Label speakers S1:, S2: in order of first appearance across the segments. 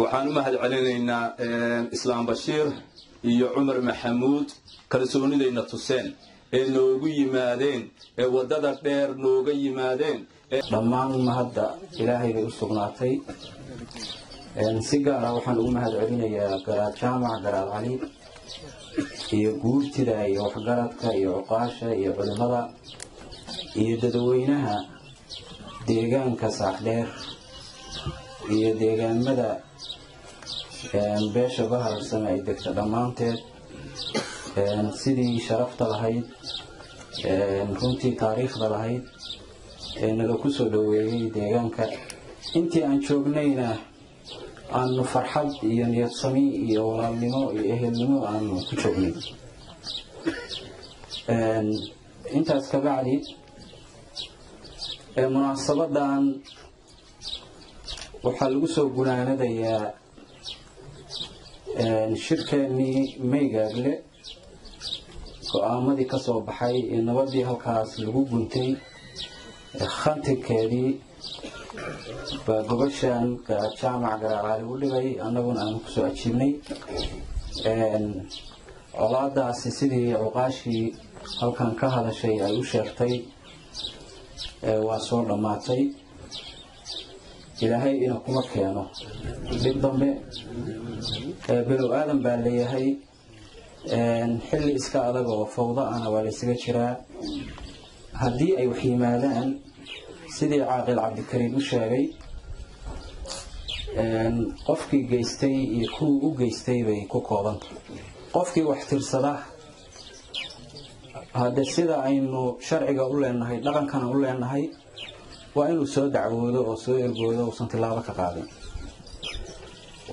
S1: Waxaan u mahad celinaynaa Islaam Bashiir iyo Cumar Maxamuud kalsoonidayna tuseen ee noogu yimaadeen ee waddada dheer nooga yimaadeen.
S2: Dhammaan mahadda Ilaahay bay u sugnaatay. Si gaara waxaan ugu mahad celinayaa Garaad Jaamac Garaad Cali iyo guurtida iyo waxgaradka iyo cuqaasha iyo culimada iyo dadweynaha deegaanka Saaxdheer iyo deegaamada beesha Baharsame ay degta dhammaanteed, sidii sharafta lahayd, runtii taariikhda lahayd ee naga ku soo dhoweeyey deegaanka. Intii aan joognayna aanu farxad iyo niyadsami iyo walaalnimo iyo ehelnimo aanu ku joognay. Intaas ka bacdi, munaasabadan waxaa lagu soo gunaanadayaa shirkeennii Maygaagle, go'aamadii ka soo baxay iyo nabadii halkaas lagu guntay khantinkeedii baa gobashan Garaad Jaamac Garaad Cali u dhigay, annaguna aanu kusoo ajiibnay. Colaadaasi sidii cuqaashii halkan ka hadashay ay u sheegtay waa soo dhammaatay. Ilaahay ina kuma keeno dhib dambe. Bilow aadan baa leeyahay, xilli iska adag oo fawdo ana waa laysaga jiraa. Haddii ay wax yimaadaan, sidii Caaqil Cabdikariim u sheegay, qofkii geystay iyo kuwii u geystay bay ku koobantay. Qofkii wax tirsada hadde, sida aynu sharciga u leenahay, dhaqankana u leenahay, waa inuu soo dacwoodo oo soo ergoodo, uusan tilaabo ka qaadin.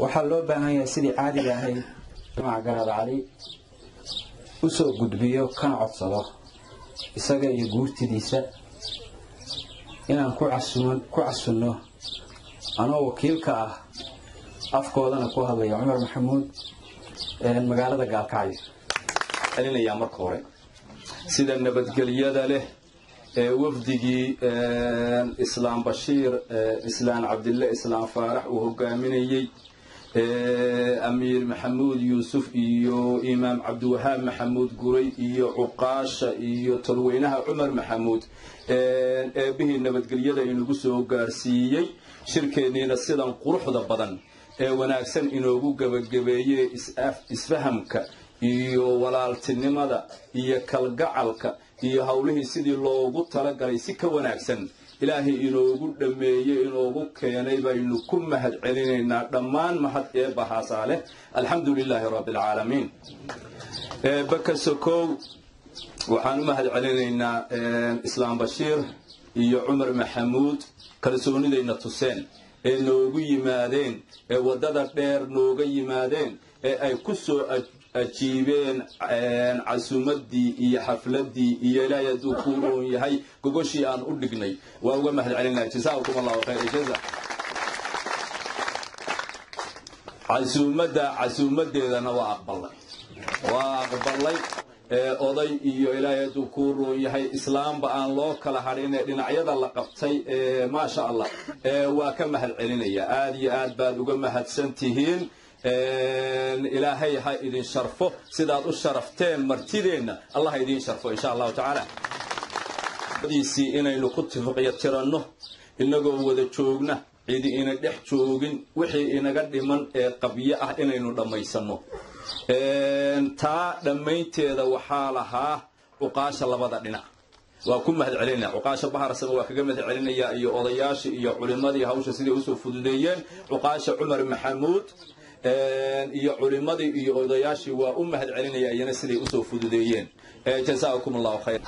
S2: Waxaa loo baahan yahay sidii caadiga ahayd Jaamac Garaad Cali u soo gudbiyo kana codsado isaga iyo guurtidiisa inaan ku casunno, anoo wakiilka ah, afkoodana ku hadlaya Cumar Maxamuud, magaalada Gaalkacyo.
S1: Celinayaa marka hore sida nabadgelyada leh ee wafdigii Islaam Bashiir, Islaan Cabdille, Islaam Faarax uu hogaaminayey, Amiir Maxamuud Yuusuf iyo Imaam Cabdiwahaab Maxamuud Guray iyo cuqaasha iyo tolweynaha Cumar Maxamuud, eebbihii nabadgelyada inagu soo gaarsiiyey shirkeenniina sidan quruxda badan ee wanaagsan inoogu gebagabeeyey isfahamka iyo walaaltinimada iyo kalgacalka iyo howlihii sidii loogu talagalay si ka wanaagsan Ilaahay inoogu dhammeeyey, inoogu keenay baynu ku mahad celinaynaa. Dhammaan mahad eebbahaasaa leh. Alxamdu lilaahi rabbi alcaalamiin. Eebba sokow, waxaan u mahad celinaynaa Islaam Bashiir iyo Cumar Maxamuud kalsoonidayna tuseen ee noogu yimaadeen ee waddada dheer nooga yimaadeen ee ay ku soo ajiibeen casuumaddii iyo xafladdii iyo Ilaahay hadduu kuu roon yahay gogoshii aan u dhignay. Waa uga mahad celinaya. Jasaakum Allahu khayr jaza. Casuumadda casuumaddeedana waa aqbalay, waa aqbalay. Oday iyo Ilaahay hadduu kuu roon yahay islaamba aan loo kala hadhin ee dhinacyada la qabtay, maasha Allah, waa ka mahad celinaya. Aad iyo aad baad uga mahadsan tihiin. Ilaahay ha idin sharfo. Sidaad u sharafteen martideenna, Allah ha idin sharfo, insha Allahu tacaala. Diisii inaynu ku tifiqyo tiranno inagoo wada joogna, cidi ina dhex joogin, wixii inaga dhiman ee qabyo ah inaynu dhammaysanno. Taa dhammaynteeda waxaa lahaa cuqaasha labada dhinac. Waa ku mahad celinaya cuqaasha Baharsame, waa kaga mahad celinayaa, iyo odayaashii iyo culimadii hawsha siday usoo fududeeyeen. Cuqaasha Cumar Maxamuud iyo culimadii iyo odayaashii waa u mahad celinaya iyana siday usoo fududeeyeen. Jasaakum Allahu khayr.